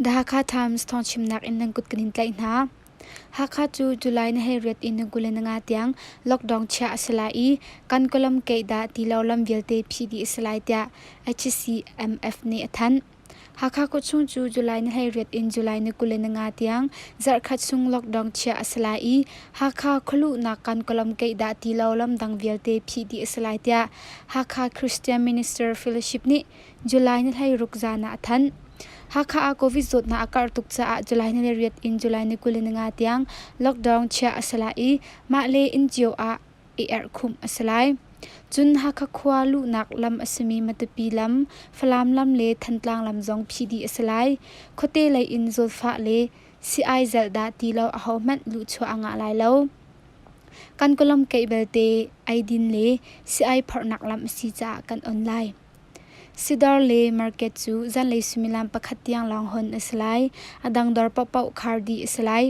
The Hakha Times thawngchimnak in nan kut kan in tlaih hna. Hakha cu July ni 18 in ni 25 tiang lockdown chiah a si lai i kan kawlam keih dah ti lo lam vialte phih dih a si lai tiah HCMF nih a thanh. Hakha khuachung cu July ni 18 in July ni 25 tiang zarhkhat chung lockdown chiah a si lai i Hakha khualuhnak kan kawlam keih dah ti lo lam dang vialte phih dih a si lai tiah Hakha Christian Minister Fellowship nih July ni 16 zan ah a thanh. Hakha ah COVID zawtnak a karh tuk caah July ni 8 in July ni 25 tiang lockdown chiah a si lai i mah le inn cio ah i erhkhumh a si lai. Cun Hakha khua luhnak lam a simi Matupi lam, Falam lam le Thantlang lam zong phih dih a si lai. Khuate lei in zawtfah le sii-ai zelh dah ti lo ahohmanh luhchuah a ngah lai lo. Kan kawlawm keih belte eidin le sii-ai phorhnak lam a si caah kan on lai. Sidawr le market cu zanlei suimilam pakhat tiang lawng hon a si lai. A dang dawr paohpaoh khar dih a si lai.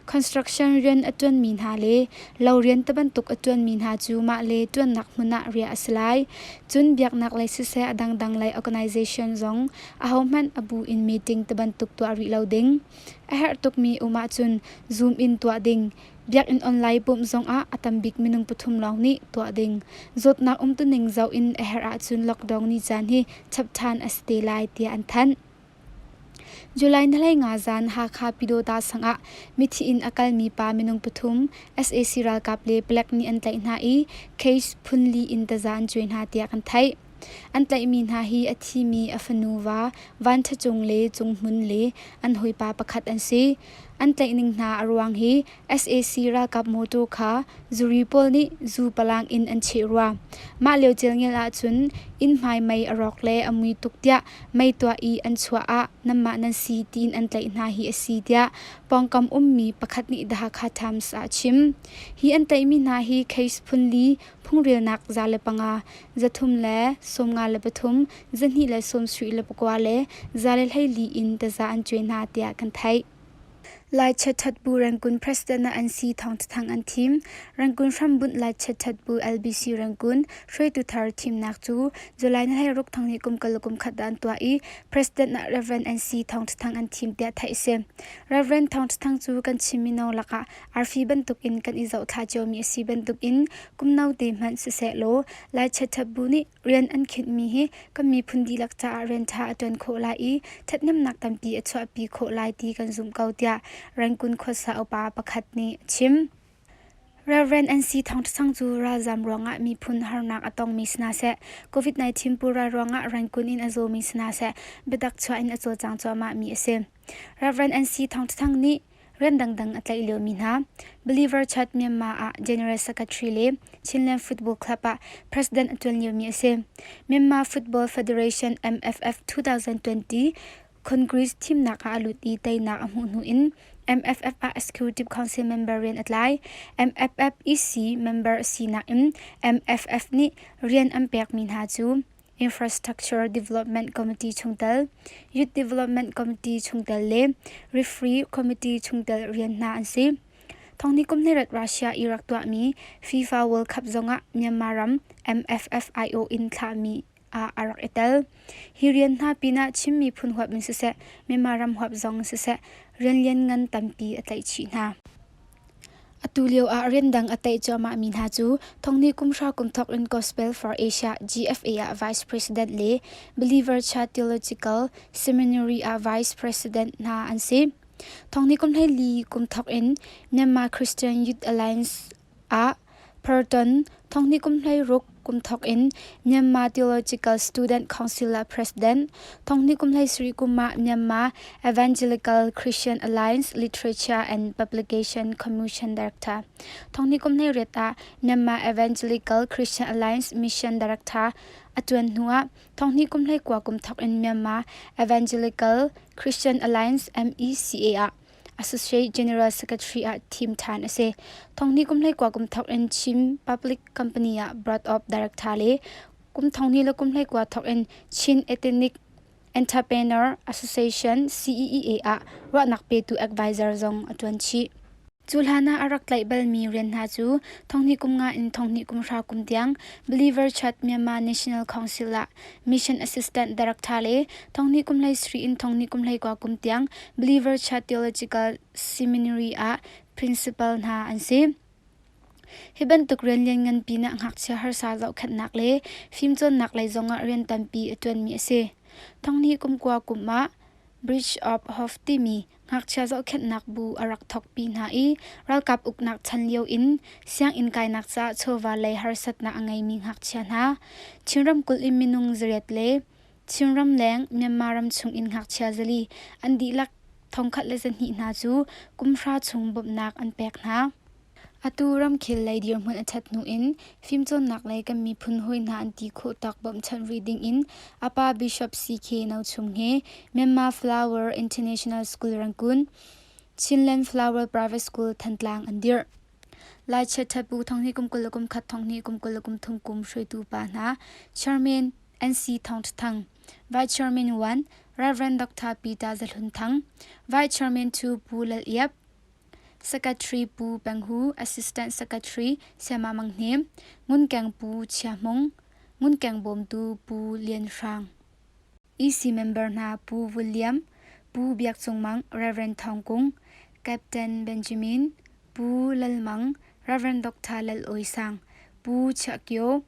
Construction rian a ṭuanmi hna le lo rian tibantuk a ṭuanmi hna cu mah le ṭuannak hmun ah riah a si lai. Cun biaknak lei siseh a dangdang lei organization zong ahohmanh a bu in meeting tibantuk tuah rih lo ding. A herh tukmi um ahcun Zoom in tuah ding. Biakinn online pumh zongah a tambik minung pathum lawng nih tuah ding. Zawtnak umtuning zoh in a herh ahcun lockdown ni caan hi chap ṭhan a si te lai tiah an thanh. July ni 15 zan Hakha Pyidawta sang ah mithi in a kalmi pa minung pathum sac ralkap le palek nih an tlaih hna i case phunli in taza an cuai hna tiah kan theih. An tlaihmi hna hi a thimi a fanu va Van Ṭha Cung le Cung Hmun le an hawipa pakhat an si. An tlaihning hna a ruang hi sac ralkap mawṭaw kha zuri pawl nih zu palang in an cheh rua. Mah lio celngel ahcun inn hmai mei a rawk le a mui tuk tiah mei tuah i an chuah ah nanmah nan si tiin an tlaih hna hi a si tiah pawngkam ummi pakhat nih The Hakha Times ah a chim. Hi an tlaihmi hna hi case phunli phungrelnak 105, 353, 274 le 114 in taza an cuai hna tiah kan theih. Lai Chethat Bu Rangoon President ah an si Thawng Thang an thim. Rangoon hrambunh Lai Chethat Bu LBC Rangoon hruaitu thar thimnak cu July ni 16 thong nih kum kal kum khat ah an tuah i President ah Reverend NC Thawng Thang an thim tiah theih a si. Reverend Thawng Thang cu kan Chin mino lakah arfi bantukin kan i zohthla ciomi a si bantukin kum note hmanh sisehlaw Lai Chethat Bu nih rian an khinhmi hi kan miphun dihlak caah rian ṭha a ṭuan khawh lai i ṭhathnemnak tampi a chuahpi khawh lai ti kan zumh ko tiah Rangoon khuasa upa pakhat nih a chim. Reverend NC Thawng Ṭha Sang cu ralzaam ruangah miphun harnak a tongmi si hna seh, COVID-19 pulrai ruangah Rangoon in a zawmi si hna seh, biatak chuah in a cawlcang cuahmahmi a si. Reverend NC Thawng Ṭha Thang nih rian dangdang a tlaih liomi hna Believer Church Myanmar ah General Secretary le Chinland Football Club ah President a ṭuan liomi a si. Myanmar Football Federation MFF 2020 Congress thimnak ah a lut i teinak a hmuh hnu in MFF ah Executive Council member rian a tlai. MFF EC member a sinak in MFF nih rian an pekmi hna cu Infrastructure Development Committee chungtel, Youth Development Committee chungtel le Referee Committee chungtel rian hna an si. Thonghni kum hnih Russia i rak tuahmi FIFA World Cup zongah Myanmar ram MFFIO in thlahmi ah a rak i tel. Hi rian hna pinah Chin miphun huap in siseh, Myanmar ram huap zong siseh, rian lianngan tampi a tlaih chih hna. Atu lio ah rian dang a tlaih cuahmahmi hna cu thonghnih kum hra kum thawk in Gospel for Asia GFA ah Vice President le Believer Church Theological Seminary ah Vice President hna an si. Thonghnih kum 14 kum thawk in Myanmar Christian Youth Alliance ah Purton thonghnih kum 16 kum thawk in Myanmar Theological Student Council ah President, thonghnih kum 17 kum ah Myanmar Evangelical Christian Alliance Literature and Publication Commission Director, thonghnih kum 18 ah Myanmar Evangelical Christian Alliance Mission Director a ṭuan hnu ah thonghnih kum 19 kum thawk in Myanmar Evangelical Christian Alliance MECA ah Associate General Secretary ah thim ṭhan a si. Thonghnih kum 19 kum thawk in Chin Public Company ah Board of Director le kum thonghnih le kum 19 thawk in Chin Ethnic Entrepreneur Association CEEA ah ruahnak petu advisor zong a ṭuan chih. Cu hlan ah a rak tlaih balmi rian hna cu thonghnih kum nga in thonghnih kum hra kum tiang Believer Church Myanmar National Council ah Mission Assistant Director le thonghnih kum 13 in thonghnih kum 19 kum tiang Believer Church Theological Seminary ah Principal hna an si. Hi bantuk rian lianngan pinah ngakchia harsa zohkhenhnak le fimcawnnak lei zongah rian tampi a ṭuanmi a si. Thonghnih kum kua kum ah Bridge of Hope timi ngakchia zohkhenhnak bu a rak thawkpi hna i ralkap uknak chan lio in sianginn kainak caah chawva lei harsatnak a ngeimi ngakchia hna Chin ramkulh in minung 8 le Chinram leng Myanmar ram chung in ngakchia 4 an dihlak 1,200 hna cu kum hra chung bawmhnak an pek hna. Atu ramkhel lei dirhmun a ṭhat hnu in fimcawnnak lei kan miphun hawi hna an ti khawh tawk bawmhchanh rih ding in a pa Bishop CK Nochum he Myanmar Flower International School Rangoon, Chinland Flower Private School Thantlang an dirh. Lai Chiat Bu thonghnih kum 20 le kum khat thonghnih kum 20 le kum thum kum hruaitu pa hna Chairman NC Thawng Ṭha Thang, Vice Chairman 1 Rev. Dr. Peter Za Hlun Thang, Vice Chairman 2 Pu Lal Iap, Secretary Pu Peng Hu, Assistant Secretary Sayama Mang Hnem, Ngunkeng Pu Chia Hmung, Ngunkeng Bawmtu Pu Lian Hrang. EC member hna Pu William, Pu Biak Cung Mang, Rev. Thawng Kung, Captain Benjamin, Pu Lal Mang, Rev. Dr. Lal Awi Sang, Pu Chiah Kio,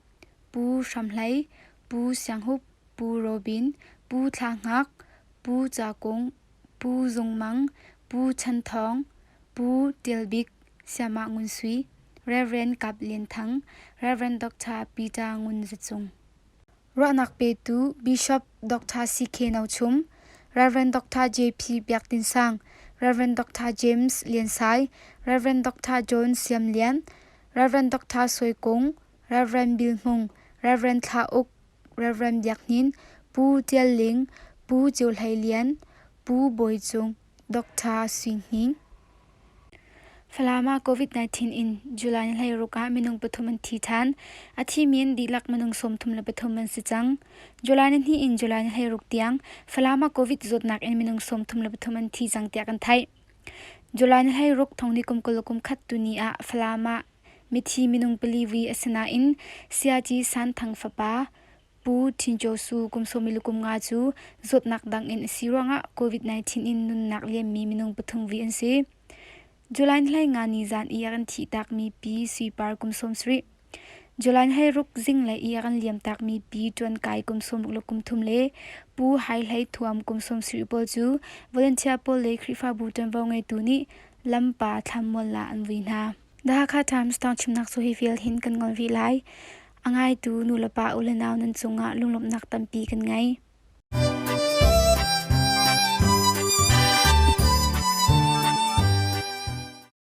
Pu Hram Hlei, Pu Siang Hup, Pu Robin, Pu Thla Hngak, Pu Ca Kung, Pu Zung Mang, Pu Chan Thawng, Pu Tial Bik, Sayamah Ngun Sui, Rev. Kap Lian Thang, Rev. Dr. Peter Ngun Za Cung. Ruahnak petu Bishop Dr. C.K. No Chum, Rev. Dr. J.P. Biak Tin Sang, Rev. Dr. James Lian Sai, Rev. Dr. John Siam Lian, Rev. Dr. Sui Kung, Rev. Bill Hmung, Rev. Thla Uk, Rev. Biak Hnin, Pu Tial Ling, Pu Ceu Hlei Lian, Pu Bawi Cung, Dr. Sui Hning. Falam ah COVID-19 in July ni 16 ah minung pathum an thi ṭhan. A thimi an dihlak minung 33 an si cang. July ni hnih in July ni 16 tiang Falam ah COVID zawtnak in minung 33 an thi cang tiah kan theih. July ni 16 thong ni kum 20 kum khat tuni ah Falam ah Mithi minung pali vui a si nain Siaci San Thang fapa Pu Htin Kyaw Su kum 25 cu zawtnak dang in a si ruangah COVID-19 in nunnak liammi minung pathum vui an si. July 15 ni zan i a kan thihtakmi Pi Sui Par kum 70, July 16 zinglei i a kan liamtakmi Pi Ṭuan Kai kum 63 le Pu Hai Hlei Thuam kum 70 pawl cu volunteer pawl le Khrihfabu ṭuanvo ngeitu nih lampa thlanmual ah an vui hna. The Hakha Times thawngchimnak cu hi vial hin kan ngol rih lai. A ngaitu nulepa u le nau nan cungah lunglawmhnak tampi kan ngei.